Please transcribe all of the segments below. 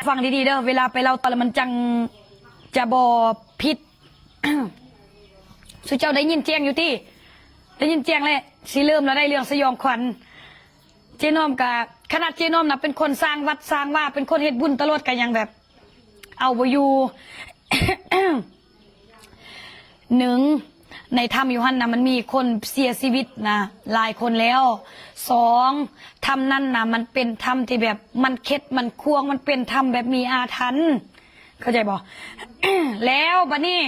ຟັງດີໆເດີ ເວລາໄປເລົ່າຕໍ່ແລ້ວມັນຈັ່ງຈະບໍ່ຜິດ. ສຸເຈົ້າໄດ້ຍິນແຈ້ງຢູ່ຕິ? ໄດ້ຍິນແຈ້ງແລ້ວ ຊິເລີ່ມແລ້ວ ໄດ້ເລື່ອງສະຫຍອງຂວັນ. ເຈນ້ອມກະ ຂະໜາດເຈນ້ອມນະເປັນຄົນສ້າງວັດສ້າງວາ ເປັນຄົນເຮັດບຸນຕະຫຼອດ ກະຍັງແບບເອົາບໍ່ຢູ່. ໜຶ່ງ ໃນຖ້ຳຢູ່ຫັ້ນນະ ມັນມີຄົນເສຍຊີວິດນະຫຼາຍຄົນແລ້ວ. ສອງ ຖ້ຳນັ້ນນະ ມັນເປັນຖ້ຳທີ່ແບບມັນເຂັດມັນຂວາງ ມັນເປັນຖ້ຳແບບມີອາຖັນ ເຂົ້າໃຈບໍ່? ແລ້ວບາດນີ້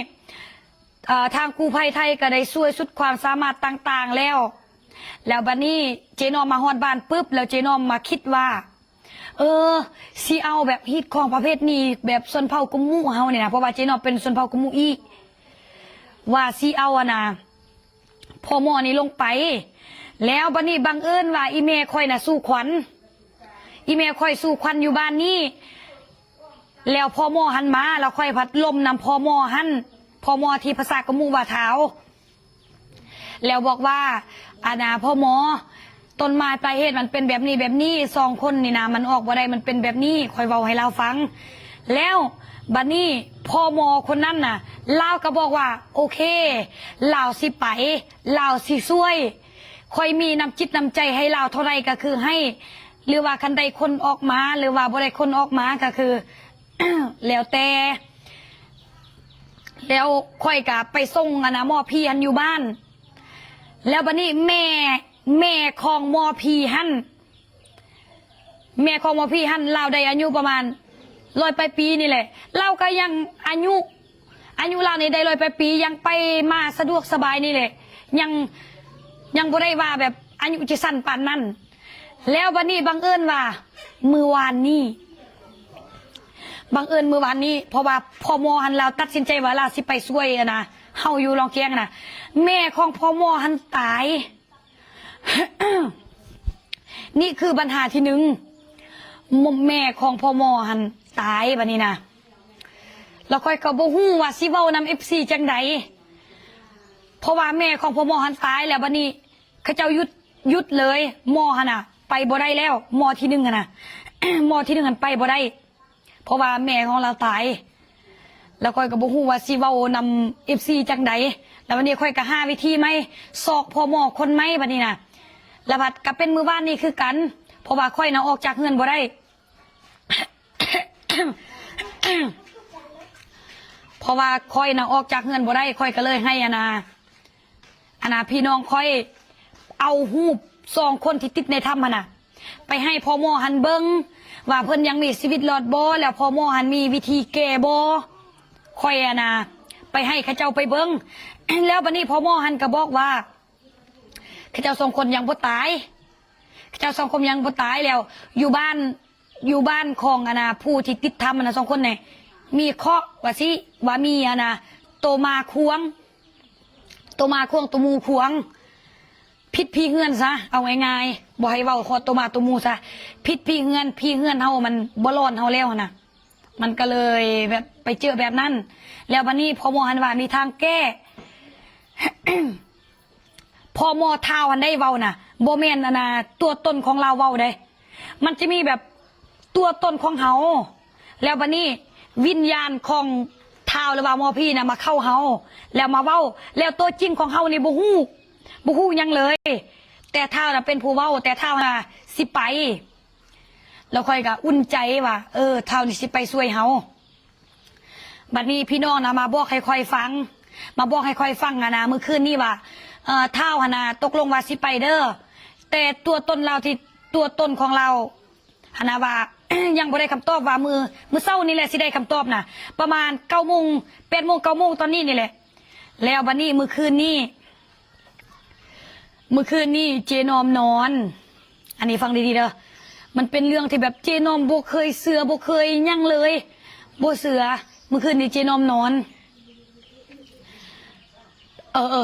ເອີ ທາງກູ້ໄພໄທກໍໄດ້ຊ່ວຍສຸດຄວາມສາມາດຕ່າງໆແລ້ວ. ແລ້ວບາດນີ້ເຈນ້ອມມາຮອດບ້ານປຶບ ແລ້ວເຈນ້ອມມາຄິດວ່າ ເອີ ຊິເອົາແບບຮີດຄອງປະເພນີແບບຊົນເຜົ່າກຸມມຸເຮົານີ້ນະ ເພາະວ່າເຈນ້ອມເປັນຊົນເຜົ່າກຸມມຸອີກ ວ່າຊິເອົາ ອັນນະ ພໍ່ໝໍນີ້ລົງໄປ. ແລ້ວບາດນີ້ບັງເອີນວ່າອີ່ແມ່ຂ້ອຍນະສູ່ຂວັນ ອີ່ແມ່ຂ້ອຍສູ່ຂວັນຢູ່ບ້ານນີ້. ແລ້ວພໍ່ໝໍຫັ້ນມາ ແລ້ວຂ້ອຍພັດລົມນຳພໍ່ໝໍຫັ້ນ ພໍ່ໝໍທີ່ພາສາກະມຸວ່າທ້າວ ແລ້ວບອກວ່າ ອັນນາ ພໍ່ໝໍ ຕົ້ນໝາຍປາຍເຫດມັນເປັນແບບນີ້ແບບນີ້ ສອງຄົນນີ້ນະ ມັນອອກບໍ່ໄດ້ ມັນເປັນແບບນີ້ ຂ້ອຍເວົ້າໃຫ້ລາວຟັງ. ແລ້ວບາດນີ້ພໍ່ໝໍຄົນນັ້ນນະ ລາວກໍບອກວ່າ ໂອເຄ ລາວຊິໄປ ລາວຊິຊ່ວຍ ຂ້ອຍມີນ້ຳຈິດນ້ຳໃຈໃຫ້ລາວເທົ່າໃດກໍຄືໃຫ້ ຫຼືວ່າຄັນໄດ້ຄົນອອກມາ ຫຼືວ່າບໍ່ໄດ້ຄົນອອກມາກໍຄື ແລ້ວແຕ່. ແລ້ວຂ້ອຍກະໄປສົ່ງ ອັນນະ ໝໍຜີຫັ້ນຢູ່ບ້ານ. ແລ້ວບາດນີ້ແມ່ ແມ່ຂອງໝໍຜີຫັ້ນ ແມ່ຂອງໝໍຜີຫັ້ນ ລາວໄດ້ອາຍຸປະມານຮ້ອຍປາຍປີນີ້ແຫຼະ ລາວກໍຍັງອາຍຸ ອາຍຸລາວນີ້ໄດ້ຮ້ອຍປາຍປີ ຍັງໄປມາສະດວກສະບາຍນີ້ແຫຼະ ຍັງ ຍັງບໍ່ໄດ້ວ່າແບບອາຍຸຈະສັ້ນປານນັ້ນ. ແລ້ວບາດນີ້ບັງເອີນວ່າມື້ວານນີ້ ບັງເອີນມື້ວານນີ້ ເພາະວ່າພໍ່ໝໍຫັ້ນລາວຕັດສິນໃຈວ່າລາວຊິໄປຊ່ວຍ ອັນນະ ເຮົາຢູ່ລອງແຈ້ງນະ ແມ່ຂອງພໍ່ໝໍຫັ້ນຕາຍ. ນີ້ຄືບັນຫາທີໜຶ່ງ ແມ່ຂອງພໍ່ໝໍຫັ້ນຕາຍບາດນີ້ນະ ແລ້ວຂ້ອຍກໍບໍ່ຮູ້ວ່າຊິເວົ້ານຳເອັຟຊີຈັ່ງໃດ ເພາະວ່າແມ່ຂອງພໍ່ໝໍຫັ້ນຕາຍແລ້ວ ບາດນີ້ເຂົາເຈົ້າຢຸດ ຢຸດເລີຍ ໝໍຫັ້ນນະໄປບໍ່ໄດ້ແລ້ວ ໝໍທີໜຶ່ງຫັ້ນນະ ໝໍທີໜຶ່ງຫັ້ນໄປບໍ່ໄດ້ ເພາະວ່າແມ່ຂອງລາວຕາຍ ແລ້ວຂ້ອຍກໍບໍ່ຮູ້ວ່າຊິເວົ້ານຳເອັຟຊີຈັ່ງໃດ ແລ້ວບາດນີ້ຂ້ອຍກໍຫາວິທີໃໝ່ ຊອກພໍ່ໝໍຄົນໃໝ່ບາດນີ້ນະ ແລ້ວບັດກໍເປັນມື້ວານນີ້ຄືກັນ ເພາະວ່າຂ້ອຍນະອອກຈາກເຮືອນບໍ່ໄດ້ ເພາະວ່າຂ້ອຍນະອອກຈາກເຮືອນບໍ່ໄດ້ ຂ້ອຍກໍເລີຍໃຫ້ ອັນນາ ອັນນາ ພີ່ນ້ອງຂ້ອຍເອົາຮູບສອງຄົນທີ່ຕິດໃນຖ້ຳຫັ້ນນະ ໄປໃຫ້ພໍ່ໝໍຫັ້ນເບິ່ງວ່າເພິ່ນຍັງມີຊີວິດລອດບໍ່ ແລ້ວພໍ່ໝໍຫັ້ນມີວິທີແກ້ບໍ່ ຂ້ອຍ ອັນນາ ໄປໃຫ້ເຂົາເຈົ້າໄປເບິ່ງ ແລ້ວບາດນີ້ພໍ່ໝໍຫັ້ນກໍບອກວ່າ ເຂົາເຈົ້າສອງຄົນຍັງບໍ່ຕາຍ ເຂົາເຈົ້າສອງຄົນຍັງບໍ່ຕາຍ ແລ້ວຢູ່ບ້ານ ຢູ່ບ້ານຂອງ ອັນນາ ຜູ້ທີ່ຕິດຖ້ຳຫັ້ນນະ ສອງຄົນນີ້ ມີເຄາະວ່າຊິ ວ່າມີ ອັນນາ ໂຕໝາຂວາງ ໂຕໝາຂວາງ ໂຕໝູຂວາງ ພິດຜີເຮືອນຊະ ເອົາງ່າຍໆ ບໍ່ໃຫ້ເວົ້າເຄາະໂຕໝາໂຕໝູຊະ ພິດຜີເຮືອນ ຜີເຮືອນເຮົາມັນບໍ່ຫຼອນເຮົາແລ້ວຫັ້ນນະ ມັນກໍເລີຍແບບໄປເຈີແບບນັ້ນ ແລ້ວບາດນີ້ພໍ່ໝໍຫັ້ນວ່າມີທາງແກ້ ພໍ່ໝໍທ້າວຫັ້ນໄດ້ເວົ້ານະ ບໍ່ແມ່ນ ອັນນາ ຕົວຕົນຂອງລາວເວົ້າເດ້ ມັນຈະມີແບບຕົວຕົນຂອງເຮົາ ແລ້ວບາດນີ້ວິນຍານຂອງທ້າວ ຫຼືວ່າໝໍຜີນະມາເຂົ້າເຮົາ ແລ້ວມາເວົ້າ ແລ້ວຕົວຈິງຂອງເຮົານີ້ບໍ່ຮູ້ ບໍ່ຮູ້ຫຍັງເລີຍ ແຕ່ທ້າວນະເປັນຜູ້ເວົ້າ ແຕ່ທ້າວນະຊິໄປ ແລ້ວຂ້ອຍກໍອຸ່ນໃຈວ່າ ເອີ ທ້າວນີ້ຊິໄປຊ່ວຍເຮົາ. ບັດນີ້ພີ່ນ້ອງນະມາບອກໃຫ້ຂ້ອຍຟັງ ມາບອກໃຫ້ຂ້ອຍຟັງຫັ້ນນະ ມື້ຄືນນີ້ວ່າ ເອີ ທ້າວຫັ້ນນະຕົກລົງວ່າຊິໄປເດີ ແຕ່ຕົວຕົນລາວທີ່ ຕົວຕົນຂອງລາວຫັ້ນນະວ່າ ຍັງບໍ່ໄດ້ຄຳຕອບ ວ່າມື້ ມື້ເຊົ້ານີ້ແຫຼະຊິໄດ້ຄຳຕອບນະ ປະມານເກົ້າໂມງ ແປດໂມງ ເກົ້າໂມງຕອນນີ້ນີ້ແຫຼະ ແລ້ວບັດນີ້ມື້ຄືນນີ້ ມື້ຄືນນີ້ເຈນ້ອມນອນ ອັນນີ້ຟັງດີໆເດີ ມັນເປັນເລື່ອງທີ່ແບບເຈນ້ອມບໍ່ເຄີຍເຊື່ອ ບໍ່ເຄີຍຫຍັງເລີຍ ບໍ່ເຊື່ອ ມື້ຄືນນີ້ເຈນ້ອມນອນ ເອີ